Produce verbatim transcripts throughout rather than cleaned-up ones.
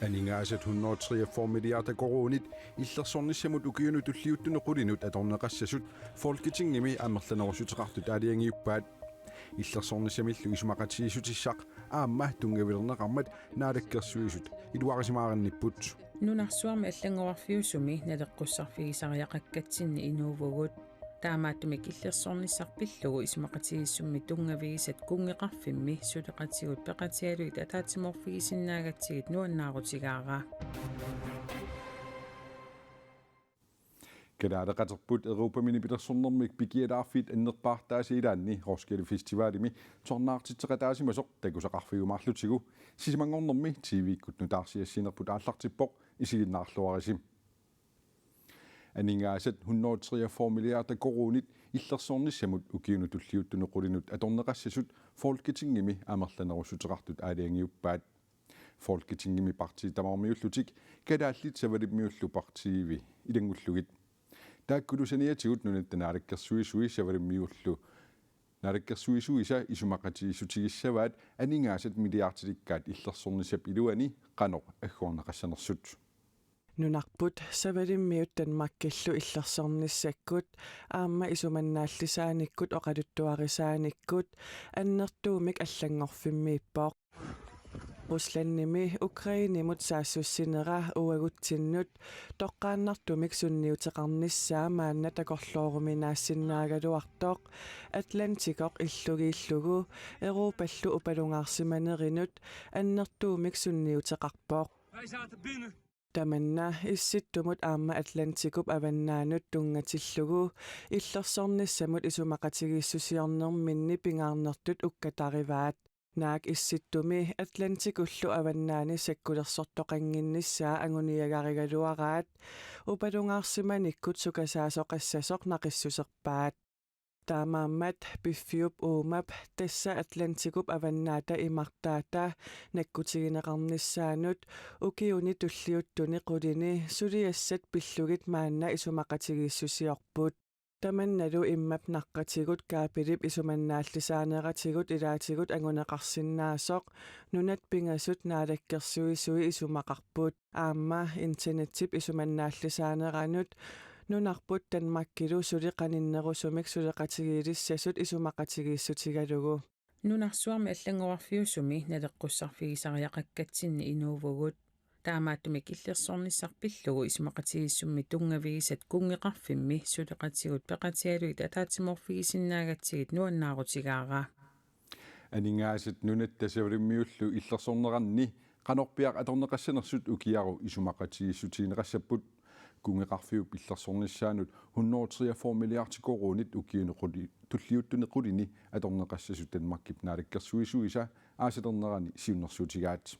Aningaasat hundrede og treogfyrre milliarder koruunit illersornissamut ukiunut tulliuttuni qulinut atorneqassasut Folketingimi amerlanerussuteqartut aalajangiuppaat. Illersornissamillu isumaqatigiissutissaq aamma tunngavilerneqarmat Naalakkersuisut iluarisimaarinnipput. Nunarsuarmi allanngorarfiusumi naleqqussarfigisariaqakkatsinni inuuvugut. Taamaattumik illersornissaq pillugu isumaqatigiissummi tunngavigisat kunngeqarfimmi suleqatigut peqatigalugit ataatsimoorfigisinnaagatsigit nuannaarutigaara. Kalaaleqaterput Europami nipilersornermik pikialaarfiit annerpaartaasa ilaanni Roskilde Festivalimi tusarnaartitseqataasimasoq takusaqarfiumaarlutigu sisamanngornermi T V-kkut nutaarsiassiinerput aallartippoq, isiginnaarluarisi. Aningaasat hundrede og treogfyrre milliarder koruunit illersornissamut ukiunut tulliuttuni qulinut atorneqassasut Folketingimi amerlanerussuteqartut aalajangiuppaat. Folketingimi partiit tamarmiullutik kalaallit savalimmiullu partiivi ilanngullugit. Taakkulu saniatigut Nunatta Naalakkersuisui savalimmiullu naalakkersuisuisa isumaqatigiissutigissavaat aningaasat milliardilikkaat illersornissap iluani qanoq agguarneqassanersut. Nunarput savalimmiut Danmarkillu illersornissakkut aamma isumannaallisaanikkut oqaluttuarisaanikkut annertuumik allanngorfimmiippoq. Ruslandimi Ukrainemut saassussinera uagutsinnut toqqaannartumik sunniuteqarnissaa maanna takorlooruminaassinnaagaluartoq Atlantikoq illugiillugu Europallu upalungaarsimanerinut annertuumik sunniuteqarpoq. Tamanna Issittumut aamma Atlantikup avannaanut tunngatillugu illersornissamut isumaqatigiissusiornerminni pingaarnertut ukkatarivaat. Naak Issittumi Atlantikullu avannaani sakkulersortoqannginnissaa anguniagarigaluaraat, upalungaarsimanikkut sukasaasoqassasoq naqissuserpaat. Taamaammat piffiup uumap, tassa Atlantikup avannaata imartaata, nakkutigineqarnissaanut ukiuni tulliuttuni qulini suliassat pillugit maanna isumaqatigiissusiorput. Tamannalu immap naqqatigut kaapilip isumannaallisaaneratigut ilaatigut anguneqarsinnaasoq nunat pingasut naalakkersuisui isumaqarput. Aamma internetip isumannaallisaaneranut nunarput Danmarkilu suli qaninnerusumik suleqatigiilissasut isumaqatigiissutigalugu. Nunarsuarmi allanngorarfiusumi naleqqussarfigisariaqakkatsinni inuuvugut. Taamaattumik illersornissaq pillugu isumaqatigiissummi tunngavigisat kunngeqarfimmi suleqatigut peqatigalugit ataatsimoorfigisinnaagatsigit nuannaarutigaara. Aningaasat nunatta savalimmiullu illersorneranni qanorpiaq atorneqassanersut ukiaru isumaqatigiissutigineqassapput. Kunngeqarfiup illersornissaanut hundrede og treogfyrre milliarder koruunit ukiuni quli-, tulliuttuni qulini atorneqassasut Danmarkip naalakkersuisuisa aasalernerani siunnersuutigaat.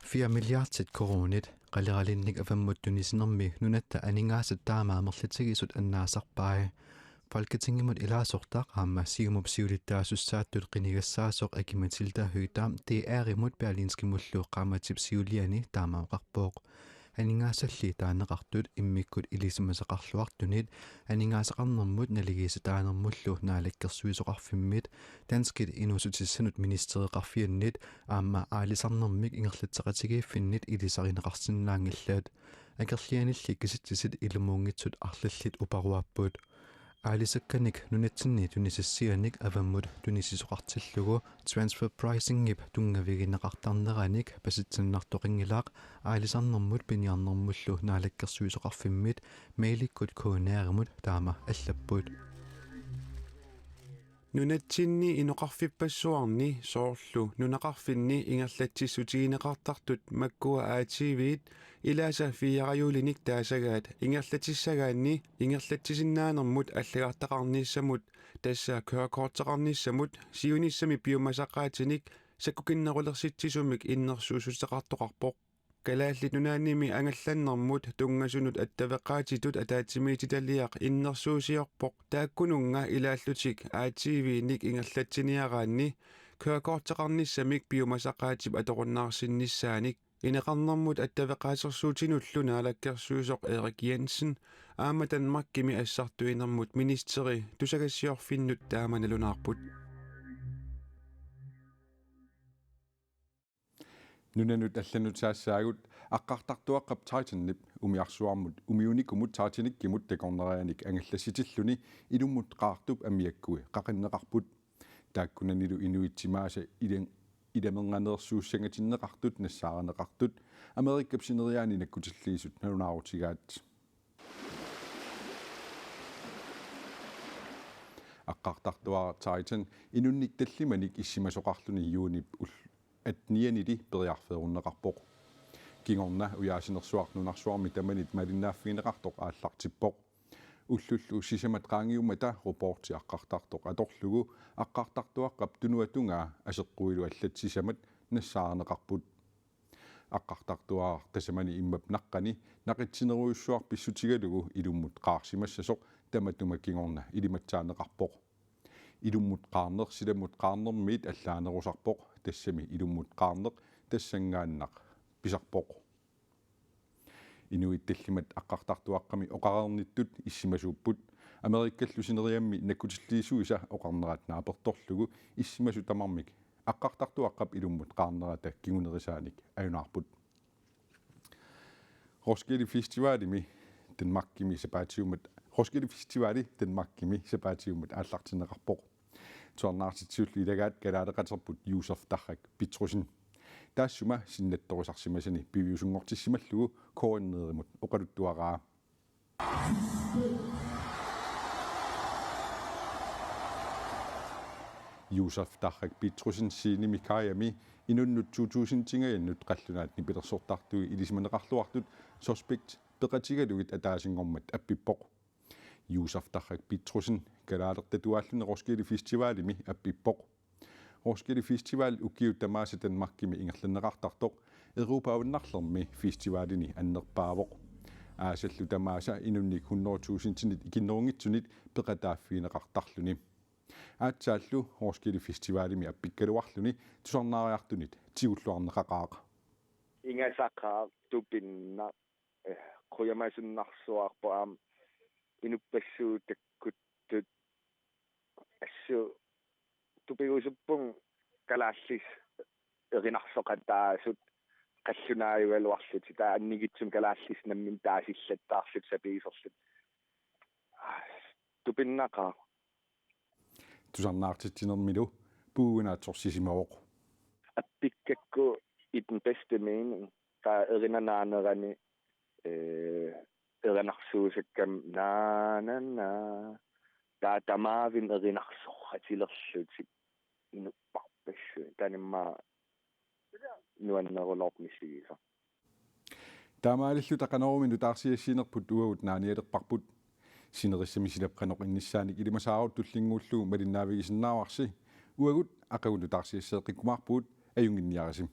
Fire milliarder koruunit qaleralinnik avammut tunisinermi nunatta aningaasat taama amerlatigisut annaasarpai. Folketingimut ilaasortaq aamma Siumup siulittaasussaattut qinigassaasoq Aki-Matilda Høegh-Dam D R-imut Berlingskemullu qaammatip siuliani taama oqarpoq. Aningaasalli taaneqartut immikkut ilisimasaqarluartunit aningaasaqarnermut naligiissitaanermullu naalakkersuisoqarfimmit, danskit inuussutissanut ministereqarfiannit aamma aalisarnermik ingerlatseqatigiiffinnit ilisarineqarsinnaanngillat. Akerlianilli kisitsisit ilumuunngitsut arlallit uparuapput. Aalisakkanik nunatsinni tunisissianik avammut tunisisoqartillugu transfer pricingip tunngavigineqartarneranik pasitsinnartoqanngilaq, aalisarnermut piniarnermullu naalakkersuisoqarfimmit mailikkut K N R-imut taama allapput. Nunatsinni inoqarfippassuarni soorlu nunaqarfinni ingerlatsissutigineqartartut makkua A T V-t ilaasa fire juulinik taasagaat ingerlatissagaanni ingerlatsisinnaanermut allagartaqarnissamut, tassa kørekorteqarnissamut, siunissami piumasaqaatinik sakkukinnerulersitsisumik innersuussuteqartoqarpoq. Kalaallit Nunaannimi angallannermut tunngasunut attaveqaatitut ataatsimiititaliaq innersuussiorpoq, taakkununnga ilaallutik A T V-nik ingerlatsiniaraanni kørekorteqarnissamik piumasaqaatip atorunnaarsinnissaanik. Ineqarnermut attaveqaasersuutinullu naalakkersuisoq Erik Jensen aamma Danmarkimi assartuinermut ministeri tusagassiorfinnut taama nalunaarput. Nunanut allanut saassaagut. Aqqartartuaqqap Titanip umiarsuarmut umiunikumut Titanicimut takornarianik angallassitilluni ilummut qaartup amiakkui qaqinneqarput. Taakkunanilu inuit timaasa ilan-, ilamernaneersuussangatinneqartut nassaarineqartut Amerikap sineriaani nakkutilliisut nalunaarutigaat. Aqqartartuaraq Titan inunnik tallimanik issimasoqarluni juunip ul-, attenianili periarfeerunneqarpoq. Kingorna ujaasinersuaq nunarsuarmi tamanit malinnaaffigineqartoq aallartippoq. Ullullu sisamat qaangiummata robotti aqqartartoq atorlugu aqqartartuaqqap tunuatungaa aseqquilu allat sisamat nassaarineqarput. Aqqartartuaraq tasamani immap naqqani naqitsinerujussuaq pissutigalugu ilummut qaarsimassasoq tamatuma kingorna ilimatsaaneqarpoq. Ilummut qaarneq silamut qaarnermiit allaanerusarpoq, tassami ilummut qaarneq tassanngaannaq pisarpoq. Inuit tallimat aqqartartuaqqami oqareernittut issimasuupput. Amerikallu sineriammi nakkutilliisuisa oqarnerat naapertorlugu issimasut tamarmik aqqartartuaqqap ilummut qaarnerata kingunerisaanik ajunaarput. Roskilde Festivalimi Danmarkimi sapaatiummat, Roskilde Festivali Danmarkimi sapaatiummat aallartinneqarpoq. Tusarnaartitsisullu ilagaat kalaaleqaterput Josef Tarrak Petrussen. Taassuma sinnattorisarsimasani piviusunngortissimallugu K N-erimut oqaluttuaraa. Josef Tarrak Petrussen scenemi kajami inunnut to tusindingajannut qallunaat nipilersortartui ilisimaneqarluartut Suspekt peqatigalugit ataasinngormat appippoq. Josef Tarrak Petrussen kalaalertatuaalluni Roskilde Festivalimi appippoq. Roskilde Festival ukiut tamaasa Danmarkimi ingerlanneqartartoq Europa Avannaarlermi festivalini annerpaavoq. Aasallu tamaasa inunnik hundrede tusindinit ikinnerunngitsunit peqataaffigineqartarluni. Aatsaallu Roskilde Festivalimi appikkaluarluni tusarnaariartunit tigulluarneqaqaaq. Ingasaqaaq, tupinnaq, eh, qujamasunnarsuarpoq aamma inuppassuit takkuttut, assut tupigusuppunga kalaallisut erinarsoqataasut qallunaajugaluarlutik, taava annikitsumik kalaallisut namminneq taasillattaarlutik sapiiserlutik. Aa, tupinnaqaaq. Tusarnaartitsinermilu puigunaatsorsisimavoq. Appikkakku i den bedste mening, taava erinanaanerani, eh, erinarsuusakkami naananaa, taava tamavimmik erinarsoratilerlutik inupparpassuit, taanna immaqa nuannerulerpoq misigisaq. Taamaalilluta Qanorumi nutaarsiassiinerput uagut naanialerparput. Sinerissami silap qanoq innissaanik ilimasaarut tullinnguullugu malinnaavigisinnaavarsi. Uagut aqagu nutaarsiasseeqqikkumaarpugut, ajunnginniarisi.